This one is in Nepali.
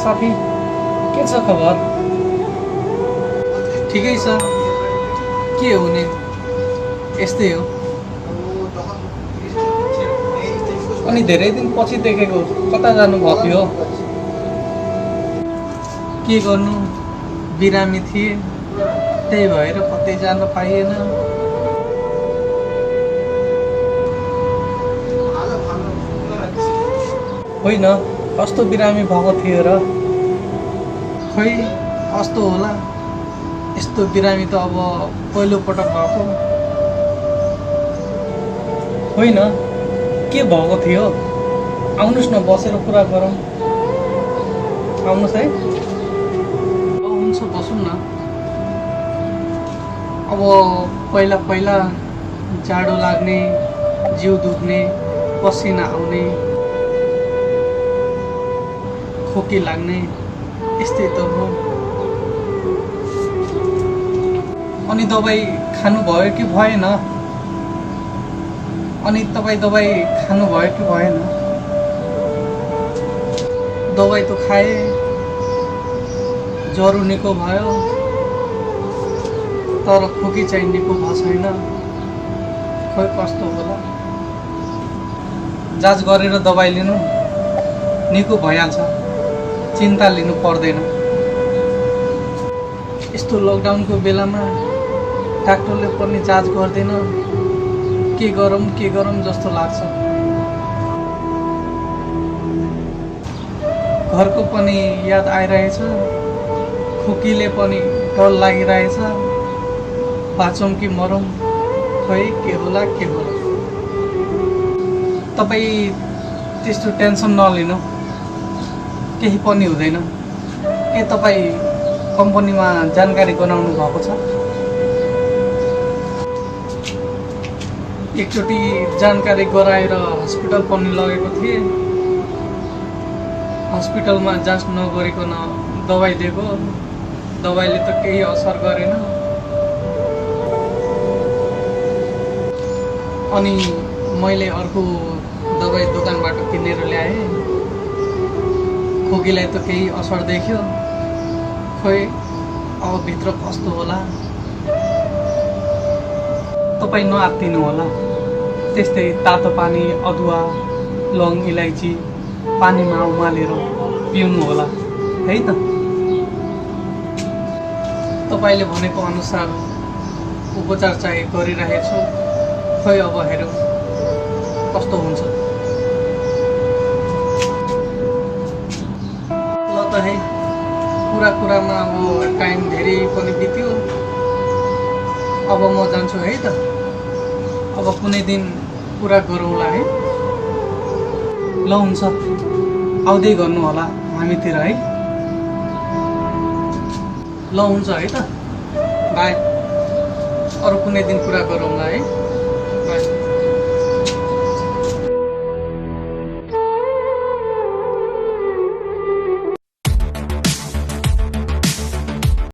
साथी, के छ खबर? ठिकै छ, के हुने, यस्तै हो। अनि धेरै दिन पछि देखेको, कता जानुभएको थियो? के गर्नु, बिरामी थिए, त्यही भएर कतै जान पाइएन। होइन, कस्तो बिरामी भएको थियो र? खै कस्तो होला, यस्तो बिरामी त अब पहिलोपटक भएको। होइन, के भएको थियो? आउनुहोस् न, बसेर कुरा गरौँ। आउनुहोस् है। हुन्छ, बसौँ न। अब पहिला पहिला जाडो लाग्ने, जिउ दुख्ने, पसिना आउने, खोकी लाग्ने, यस्तै त हो। अनि दबाई खानुभयो कि भएन? अनि तपाईँ दबाई खानुभयो कि भएन? दबाई त खाए, ज्वरो निको भयो, तर खोकी चाहिँ निको भएको छैन। खै कस्तो होला। जाँच गरेर दबाई लिनु, निको भइहाल्छ, चिन्ता लिनु पर्दैन। यस्तो लकडाउनको बेलामा डाक्टरले पनि जाँच गर्दैन। के गरौँ जस्तो लाग्छ। घरको पनि याद आइरहेछ, खोकीले पनि डर लागिरहेछ। बाँचौँ कि मरौँ, खै के होला। तपाईँ त्यस्तो टेन्सन नलिनु, केही पनि हुँदैन। के तपाईँ कम्पनीमा जानकारी गराउनु भएको छ? एकचोटि जानकारी गराएर हस्पिटल पनि लगेको थिएँ। हस्पिटलमा जाँच नगरिकन दबाई दिएको, दबाईले त केही असर गरेन। अनि मैले अर्को दबाई दोकानबाट किनेर ल्याएँ, खोकीलाई त केही असर देख्यो। खै अब भित्र कस्तो होला। तपाईँ नआत्तिनु होला। त्यस्तै तातो पानी, अदुवा, लौङ, इलाइची पानीमा उमालेर पिउनु होला है त। तपाईँले भनेको अनुसार उपचार चाहिँ गरिरहेछु। खै अब हेरौँ कस्तो हुन्छ। ल त है, कुरामा अब टाइम धेरै पनि बित्यो। अब म जान्छु है त। अब कुनै दिन कुरा गरौँला है। ल हुन्छ, आउँदै गर्नु होला हामीतिर है। ल हुन्छ है त, बाई। अरू कुनै दिन कुरा गरौँला है। बाई।